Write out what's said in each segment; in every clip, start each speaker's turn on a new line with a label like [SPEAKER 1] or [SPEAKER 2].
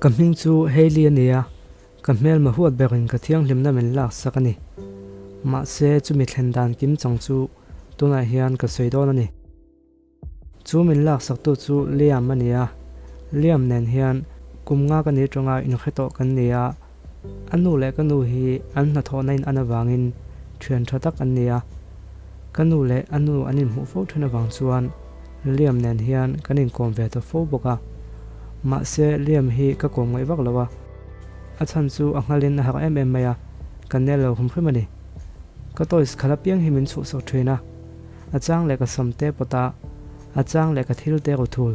[SPEAKER 1] Ka hming chu Hailey a ni a, ka hmelma huat berin ka thianghlimna min laksak a ni. Mahse, chumi thlen dan kim chang chu tunah hian ka sawi dawn a ni. Chu min laksaktu chu Liam a ni a, Liam nen hian kum nga ka ni tanga inhre tawh kan ni a, a nu leh ka nu hi an hnathawhna in an avangin thian tha tak an ni a, ka nu leh a nu an inhmuh fo then avang chuan Liam nen hian kan inkawm ve ta fo bawk a, mahse Liam hi ka kawm ngaih vak lo a, a chhan chu a nghalin a harh em em mai a, ka nel lo hrim hrim a ni. Ka toys khalh apiang hi min chhuhsak thin a. A chang leh ka sam te pawt a, a chang leh ka thil te ru thul.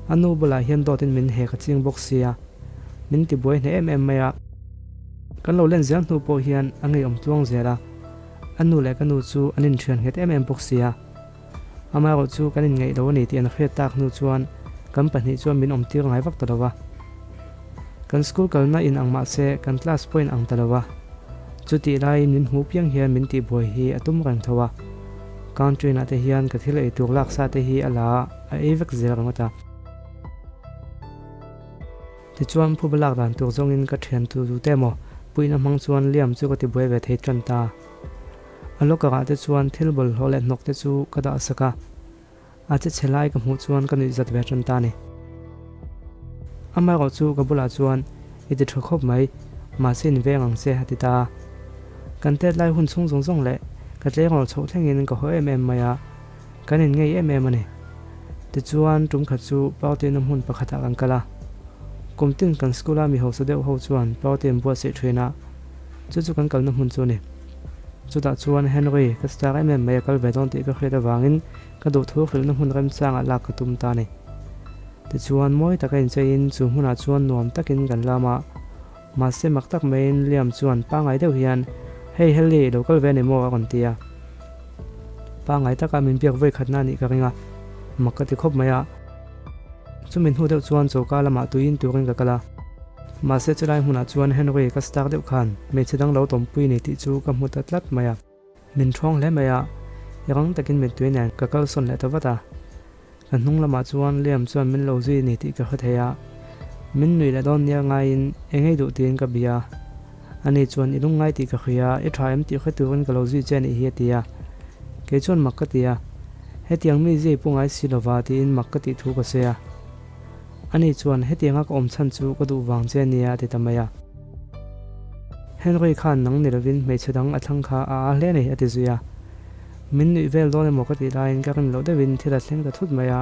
[SPEAKER 1] A nu bulah hian dawtin min hek a ching bawk sia, min ti buai hneh em em mai a. Kan lo len zel hnu pawh hian a ngeiawm tluang zel a, a nu leh ka nu chu an inthian nghet em em bawk sia. Amaherawh chu kan inngeih lo a ni tih an hriat tak hnu chuan kan pahnih chuan min awm tir ngai vak ta lo va. Kan school kalna in ang mah se kan class pawh in ang ta lo va. Chutih laiin min hmuh piang hian min tihbuai hi a tum reng tho a. Country ah te hian ka thil ei tur lak sa te hi a la a, a ei vek zel ringawt a. Tichuan phuba lak dan tur zawngin ka thian tu tu te emaw puihna hmang chuan Liam chu ka tibuai ve thei tan ta. A locker ah te chuan thil bawlhhlawh leh hnawk te chu ka dah sak a. A che chhe lai ka hmuh chuan ka nuih zat ve tan ta a ni. Amaherawh chu ka bulah chuan i ti tha khawp mai, mahse in veng ang che a ti ta a. Kan tet lai hun chhung zawng zawng leh ka tleirawl chhoh thlengin ka haw em em mai a, kan in ngei em em a ni. Tichuan tum khat chu party na hmun pakhatah kan kal a. Kum tin kan school a mi hausa deuh ho chuan party an buatsaih thin a, chu chu kan kalna hmun chu a ni. Chutah chuan Henry ka star em em mai a kal ve dawn tih ka hriat avangin ka duhthu hrilhna hmun remchangah lak ka tum ta a ni. Tichuan mawi taka incheiin chu hmunah chuan nuam takin kan lam a, mahse mak tak maiin Liam chuan pangngai deuh hian Hey Helly, i lo kal ve a ni maw? a rawn ti a. Pangngai taka min biak vawi khatna a nih ka ring a, mak ka ti khawp mai a. Chumi hnu deuh chuan choka lamah tuiin turin ka kal a. Mahse chulai hmunah chuan Henry ka star deuh khan hmeichhe dang lo tawmpui ni tih chu ka hmu ta tlat mai a. Min thawng hle mai a, i rang takin mittui nen ka kalsawn leh ta vat a. Ka hnung lamah chuan Liam chuan min lo zui ni tih ka hre thei a. Min nuih leh dawn nia ngaiin eng ei duh tiin ka bia a. Ani chuan i lungngai tih ka hria, i tha em tih hre turin ka lo zui che anih hi a ti a. Kei chuan mak ka ti a, hetiang mi zui pu ngai si lova tiin mak ka tih thu ka sawi a. Ani chuan hetianga ka awm chhan chu ka duh vang che ania a ti ta mai a. Henry khan nang ni lovin hmeichhe dang a thlang kha a a hle a ni a ti zui a. Min nuih vel dawn emaw ka tih laiin ka rin loh deuhin thil a thleng ta thut mai a,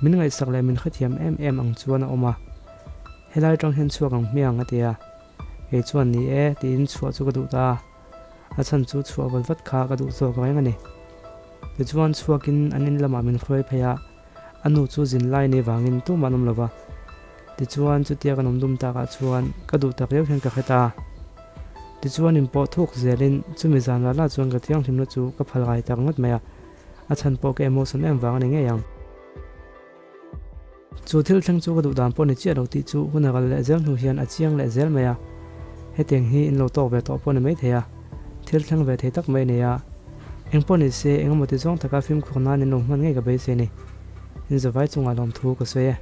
[SPEAKER 1] min ngaihsak leh min hrethiam em em ang chuan a awm a. Helai atang hian chhuak ang hmiang a ti a. Kei chuan ni e tiin chhuah chu ka duh ta a. A chhan chu chhuah vat vat kha ka duh zawk reng a ni. Tichuan chhuakin an in lamah min hruai phei a. A nu chu zin lai nei vangin tumah an awm lo va. Tichuan, chutia kan awm dum takah chuan ka duh tak riau hian ka hre ta. Tichuan, inpawh thuk zelin chumi zan lah lah chuan ka thianghlimna chu ka phal rai tak ngawt mai a, a chhan pawh ka emotion em vang a ni ngei ang. Chu thil thleng chu ka duh dan pawh ni chiah lo tih chu hun a ral leh zel hnu hian a chiang leh zel mai a. Hetiang hi in lo tawk ve tawh pawh ni maithei a. Thil thleng ve thei tak mai a ni a. Engpawh ni se, engemaw ti zawng taka fimkhur nan in lo hman ngei ka beisei ni. In zavai chungah lawmthu ka sawi e.